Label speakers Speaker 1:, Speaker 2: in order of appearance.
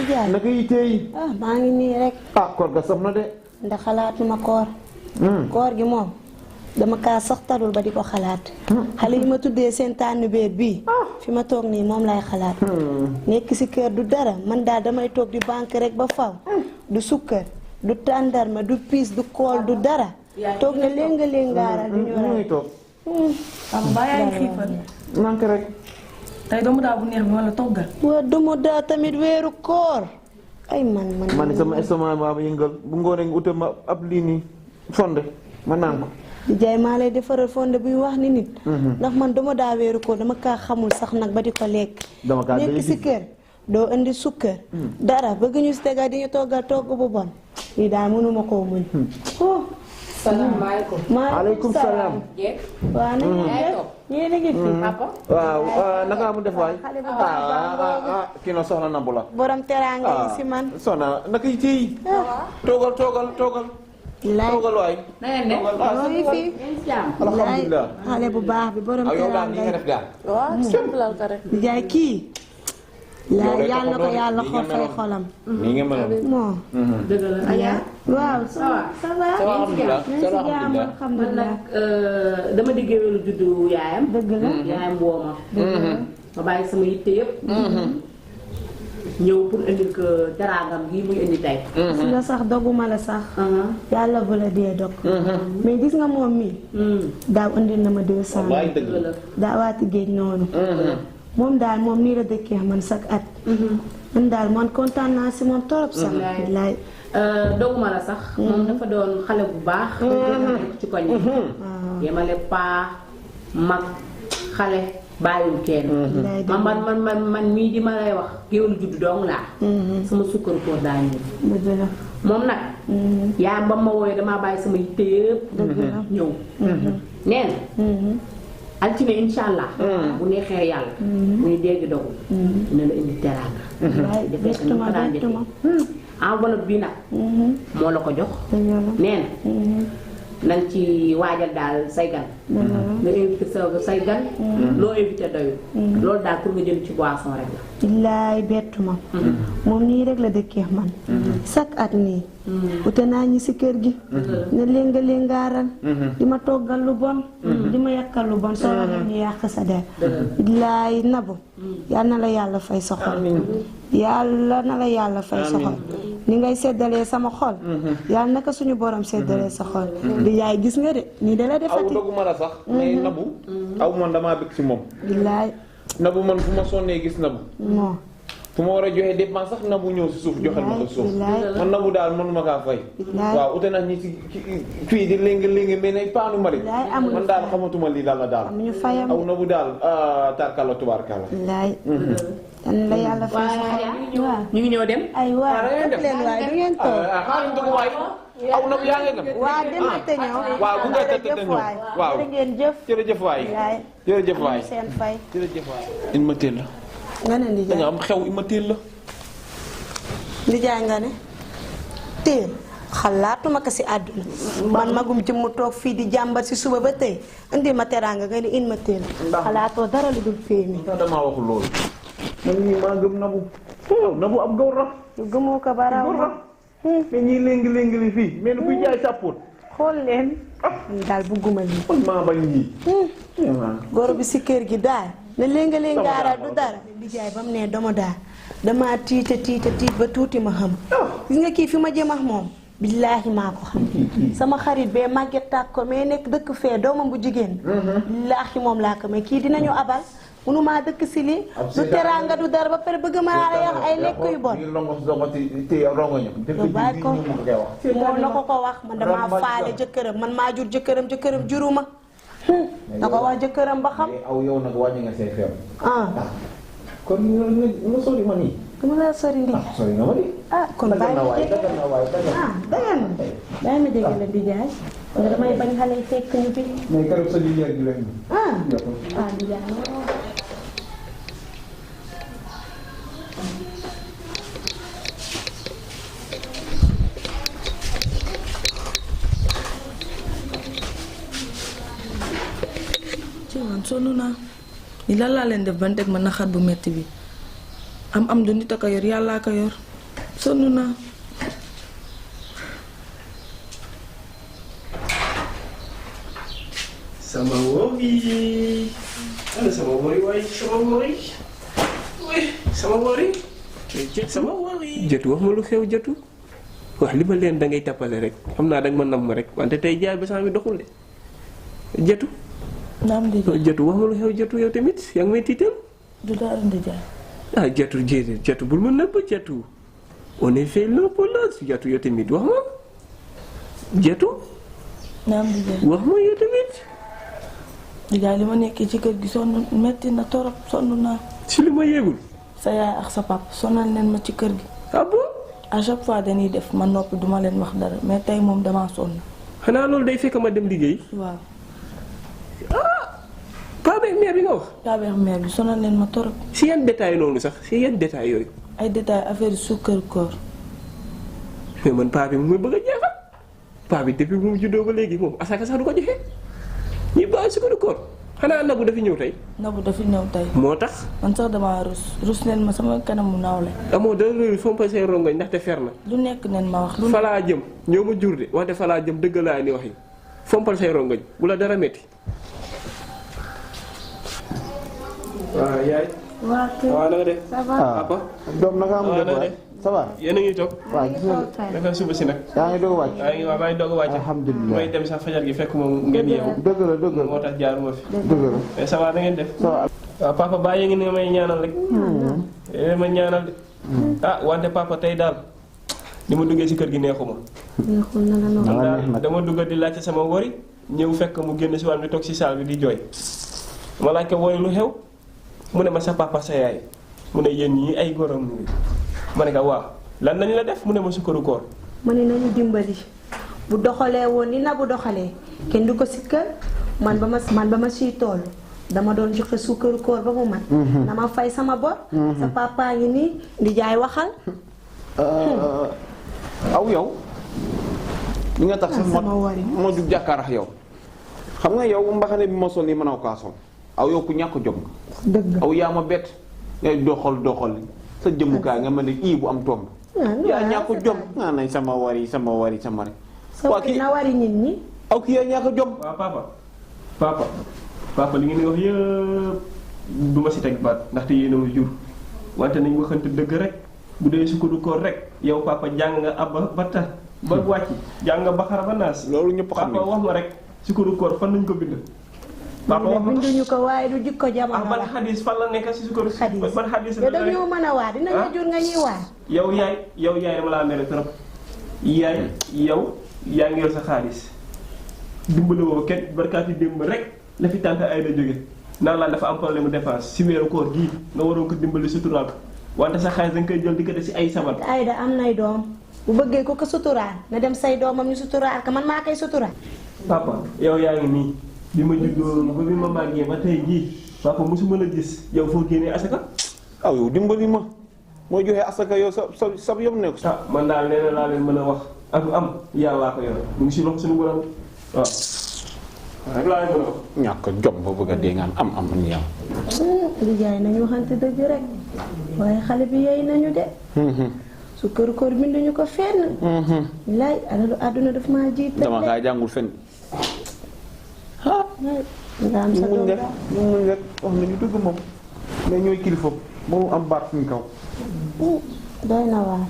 Speaker 1: nijaay
Speaker 2: naka yi tey.
Speaker 1: maa ngi nii rek.
Speaker 2: koor ga saf na de.
Speaker 1: ndax xalaatuma koor. koor gi moom dama kaa sax tarul ba di ko xalaat. xale yi ma tuddee seen tànn beer bii. fi ma toog nii moom laay xalaat. nekk si kër du dara man daal damay toog di banque rek ba faw. du sukkar du tàndarma du piis du kool du dara. toog na lénga-léngaaral di ñu
Speaker 2: ngi toog.
Speaker 3: ba yaa ngi xiifal.
Speaker 2: nank rek.
Speaker 3: tey doomu daa bu neex bi wala toggal.
Speaker 1: waa doomu daa tamit weeru koor. ay man
Speaker 2: sama estomac baa yëngal bu ngoonee nga ute ma ab lii nii fonde ma naan ko.
Speaker 1: di jaay maa lay defaral fonde buy wax ni nit. ndax man dama daa weeru koor dama kaa xamul sax nag ba di ko lekk. nekk si kër doo indi sukkar. dara bëgg ñu si tegaat di ñu toggal togg bu bon. lii daal mënuma koo muñ.
Speaker 4: salaamaaleykum.
Speaker 2: maaleykum salaam.
Speaker 1: waaw na ngeen def yéen a ngi fi.
Speaker 2: waaw naka mu def waay. kii na soxna Nabou la.
Speaker 1: borom teraanga yi si man.
Speaker 2: soxna naka yi tey. toogal. toogal waay.
Speaker 4: na ngeen ne.
Speaker 1: moo ngi fi.
Speaker 2: alhamdulilah.
Speaker 1: xale bu baax bi borom teraanga yi.
Speaker 3: waaw simplal ko rek.
Speaker 1: di jaay kii. yàlla ko yàlla xool fay xolam.
Speaker 2: nii nga mel
Speaker 1: moo.
Speaker 4: dëgg la Aya.
Speaker 1: waaw ça va.
Speaker 2: alhamdulilah
Speaker 4: man nag dama di géwélu juddu yaayam.
Speaker 1: dëgg la
Speaker 4: yaayam woo ma. ma bàyyi sama yitte yëpp. ñëw pour indil ko teraangam gi muy indi tey.
Speaker 1: gis nga sax doguma la sax. yàlla bu la dee dog. mais gis nga moom mi daaw indil na ma 200.
Speaker 2: waay dëgg la
Speaker 1: daawaati géej noonu. moom daal moom nii la dëkkee man sax at. man daal man kontaan naa si moom torop sax. wallaay
Speaker 4: doguma la sax. moom dafa doon xale bu baax. ci koñ bi. yemale paa mag xale bàyyiwul kenn. man mii di ma lay wax géwél juddu dong laa. sama sukkaru koor daa ñëw.
Speaker 1: dëgg la
Speaker 4: moom nag. yaa ba ma wooyee damaa bàyyi sama yitte yëpp. ñëw. nee na. altine incha allah. bu neexee yàlla. bu ñu dégg dogu. dina la indi teraanga. defee ko ni ko daan defee. enveloppe bi nag. moo la ko jox. nee na nañ ci waajal daal say gan. nga invité say gan. loo invité doyul. loolu daal pour nga jënd ci boisson rek la.
Speaker 1: billaay bettu ma. moom nii rek la dëkkee man. chaque at nii. ute naa ñi si kër gi. ne léngaaral. di ma toggal lu bon. di ma yàkkal lu bon soo waxee ñu yàq sa der. billaay Nabou. yal na la yàlla fay sa xol. yàlla na la yàlla fay sa xol. ni ngay seddalee sama xol. yàlla naka suñu borom seddalee sa xol. di yaay gis nga de nii da la defati.
Speaker 2: aw doguma la sax. mais Nabou. aw man damaa bëgg si moom.
Speaker 1: billaay.
Speaker 2: Nabou man fu ma sonnee gis Nabou.
Speaker 1: moo.
Speaker 2: fu ma war a joxe dépense sax Nabou ñëw si suuf joxal ma ko suuf. man Nabou daal mënuma kaa fay. waaw ute na ñi si fii di léegi mais ne paanu mari. man daal xamatuma lii daal la daal.
Speaker 1: amuñu fayam
Speaker 2: aw Nabou daal tarkala tubaarkala.
Speaker 1: billaay. dan la yàlla fay sa xol. waaw
Speaker 4: ñu ngi ñëw dem.
Speaker 1: ay waaw def leen waay du ngeen toog.
Speaker 2: xaaral dugg waay. aw Nabou yaa ngi dem.
Speaker 1: waa demal te ñëw.
Speaker 2: waaw bu ngay tëdd te ñëw waaw
Speaker 1: jërë ngeen jëf.
Speaker 2: jërëjëf waay. jërëjëf waay.
Speaker 1: seen fay.
Speaker 2: jërëjëf waay. in ma teel la.
Speaker 1: nga ne Ndiaye
Speaker 2: da nga am xew in ma teel la.
Speaker 1: Ndiaye nga ne. teel xalaatuma ko si àdduna. man magum jëm mu toog fii di jàmbat si suba ba tey indi ma teraanga nga ne in ma teel. xalaatoo dara lu dul fee mi.
Speaker 2: ndax damaa waxul loolu. man mii maa gëm Nabou. Nabou ab góor la.
Speaker 1: gëmoo ko ba raw ma.
Speaker 2: mais ñii léegi li fii mais kuy jaay sàppoot.
Speaker 1: xool leen. daal bugguma lii.
Speaker 2: man maa bañ lii.
Speaker 1: góor bi si kër gi daal. ne léegi-léegi du dara. di jaay ba mu ne dama daal. damaa tiit ba tuuti ma xam. gis nga kii fi ma jëm ak moom. billaahi maa ko xam. sama xarit bee màgget tàkk ko mais nekk dëkk fee doomam bu jigéen. billaahi moom laa ko may kii dinañu abal. mënumaa dëkk si lii. du teraanga du dara ba pare bëgg maa la wax ay lekk yu bon. bàyyi ko moom na ko wax man damaa faale jëkkëram man maa jur jëkkëram juruma. na ko wax jëkkëram ba xam.
Speaker 2: aw yow nag wàññi nga say feebar. kon nga sori ma nii.
Speaker 1: dama laa sori ndi.
Speaker 2: sori nga ma di.
Speaker 1: kon bàyyi ma jege
Speaker 2: dagan na waay
Speaker 1: dagan na bàyyi ma jege la di jaay. nga damay bañ xale yi fekk ñu fi.
Speaker 2: mais keroog sa liggéey gi lañ.
Speaker 1: di jaay.
Speaker 3: man sonn naa ni lan laa leen def ban teg ma naxaat bu metti bi am du nit a ko yor yàllaa ko yor sonn naa.
Speaker 5: sama wori ana sama wori waay sama wori sama wori sama wori jotu wax ma lu xew jotu wax li ma leen da ngay tappale rek xam naa dag ma nam ma rek wante tey jaay ba saa mi doxul de jotu
Speaker 3: naam di jaay
Speaker 5: jotu wax ma lu xew jotu yow tamit yaa ngi may tiital
Speaker 3: du dara di jaay.
Speaker 5: ah jotu jéedéet jotu bul ma nëbb jotu on est fait l'un pour l'autre jotu yow tamit wax ma jotu
Speaker 3: naam di jaay.
Speaker 5: wax ma yow tamit
Speaker 3: di jaay li ma nekkee ci kër gi sonn metti na torop sonn naa.
Speaker 5: si li ma yéegul
Speaker 3: sa yaay ak sa papa sonal leen ma ci kër gi.
Speaker 5: ah bon
Speaker 3: à chaque fois dañuy def ma noppi duma leen wax dara mais tey moom damaa sonn.
Speaker 5: xanaa loolu day fekk ma dem liggéey
Speaker 3: waaw.
Speaker 5: paa beeg mère bi nga wax
Speaker 3: kaa beex mère bi sonal leen ma torop.
Speaker 5: si yan détail noonu sax si yan détail yooyu
Speaker 3: ay détails affaire suukar koor.
Speaker 5: mais man paa bi mu muy bëgg a jeexal paa bi depuis bu mu juddoo ba léegi moom asaka sax du ko joxe ñuy bàyyi suukaru koor xanaa nagu dafi ñëw tey
Speaker 3: Nabou dafa ñëw tey.
Speaker 5: moo tax
Speaker 3: man sax damaa rus neen ma sama kanamu nawle.
Speaker 5: amoo dara réew fompa say rongoñ ndaxte fer na
Speaker 3: lu nekk neen ma wax lu
Speaker 5: falaa jëm ñoo ma jur de wante falaa jëm dëgg laa ni wax yi fompal say rongoñ bu la dara metti waaw yaay
Speaker 1: waa kër
Speaker 5: waaw na nga def
Speaker 1: ça va.
Speaker 5: papa
Speaker 2: doom naka am
Speaker 5: waaw na
Speaker 2: def
Speaker 5: nga
Speaker 2: waay
Speaker 5: def
Speaker 2: ça va.
Speaker 5: yéen a ngi toog
Speaker 2: waaw gis nga
Speaker 5: naka suba si nag
Speaker 2: yaa ngi doog a wàcc.
Speaker 5: maa ngi maa ngi doog a wàcc
Speaker 2: alhamdulilah
Speaker 5: may dem sax fajar gi fekk moom ngeen yeewu
Speaker 2: dëgg la dëgg
Speaker 5: moo
Speaker 2: la
Speaker 5: tax jaaruma fi
Speaker 2: dëgg la.
Speaker 5: mais ça va na ngeen def
Speaker 2: ça va.
Speaker 5: waaw papa bàyyi ngi ne may ñaanal rek ma ñaanal de ah wante papa tey daal ni ma duggee si kër gi neexuma
Speaker 1: neexul na la noonu.
Speaker 5: man
Speaker 2: neex
Speaker 5: daal
Speaker 2: nag.
Speaker 5: dama dugg di laajte sama wori ñëw fekk mu génn si wàll bi toog si saal bi di jooy ma laaj ko wori lu xew mu ne ma sa papa sa yaay mu ne yéen ñii ay gorom ni ma ne ko waaw lan nañ la def mu ne ma sukkaru koor
Speaker 1: ma ne nañu dimbali bu doxalee woon ni Nabou doxalee kenn du ko sikkal man ba ma siy toll dama doon joxe suukaru koor ba mu mat. dama fay sama bor. sa papa ngi nii di jaay waxal.
Speaker 2: aw yow. li nga tax sax
Speaker 1: sama wari.
Speaker 2: moo jug jàkkaar ak yow. xam nga yow mbaxane bi ma sol nii mën a kaa sol. aw yow ku ñàkk jom nga.
Speaker 1: dëgg.
Speaker 2: aw yaa ma bett. ngay doxal sa jëmukaay nga mën ne ii bu am tomb. yaa ñàkk jom nga nañ sama wari sama rek.
Speaker 1: sa wari na wari nit ñi.
Speaker 2: aw kii yaa ñàkk jom.
Speaker 5: waaw papa li ngeen di wax yëpp du ma si teg baat ndaxte yéen a ma jur wante nañ waxante dëgg rek bu dee sukkaru koor rek yow papa jàng nga abba ba tax ba wàcc jàng nga baxara ba naas.
Speaker 2: loolu ñëpp xam
Speaker 5: papa wax ma rek sukkaru koor fan nañ ko bind. papa wax ma
Speaker 1: binduñu ko waaye du jikko jamono
Speaker 5: ban
Speaker 1: la.
Speaker 5: xadis fan la nekk si sukkaru.
Speaker 1: xadis
Speaker 5: ban xadis
Speaker 1: yow dañoo mën a waar dinañ la jur nga ñuy waar.
Speaker 5: yow yaay dama laa mere trop yaay yow yaa ngi yor sa xaalis dimbali woo kenn barkaati démb rek la fi tànk ay la jóge naan laa dafa am problème mu dépense si weeru koor gii nga waroon ko dimbali suturaal ko wante sa xaalis da nga koy jël di ko def si ay sabar.
Speaker 1: Ayda am nay doom bu bëggee ko suturaal na dem say doomam ñu suturaal ka man maa koy suturaal.
Speaker 5: papa yow yaa ngi nii bi ma juddoo ba bi ma màggee ba tey jii papa mosuma la gis yow foo génnee asaka.
Speaker 2: aw yow dimbali ma moo joxee asaka yow sa yom nekk.
Speaker 5: ah man daal nee na laa leen mën a wax ak am yàllaa ko yor mu ngi si loxo suñu borom waaw. rek laa leen mën a wax.
Speaker 2: ñàkk jom ba bëgg a dee ngaan am ni yow.
Speaker 1: li jaay nañu waxante dëgg rek waaye xale bi yey nañu de. su kër koor binduñu ko fenn. laay alalu àdduna daf maa jiit.
Speaker 2: dama kaa jàngul fenn.
Speaker 1: nga am sa doom daal
Speaker 2: muñ rek wax nañu dëgg moom mais ñooy kilifa ba mu am baat suñ kaw.
Speaker 1: doy na waar.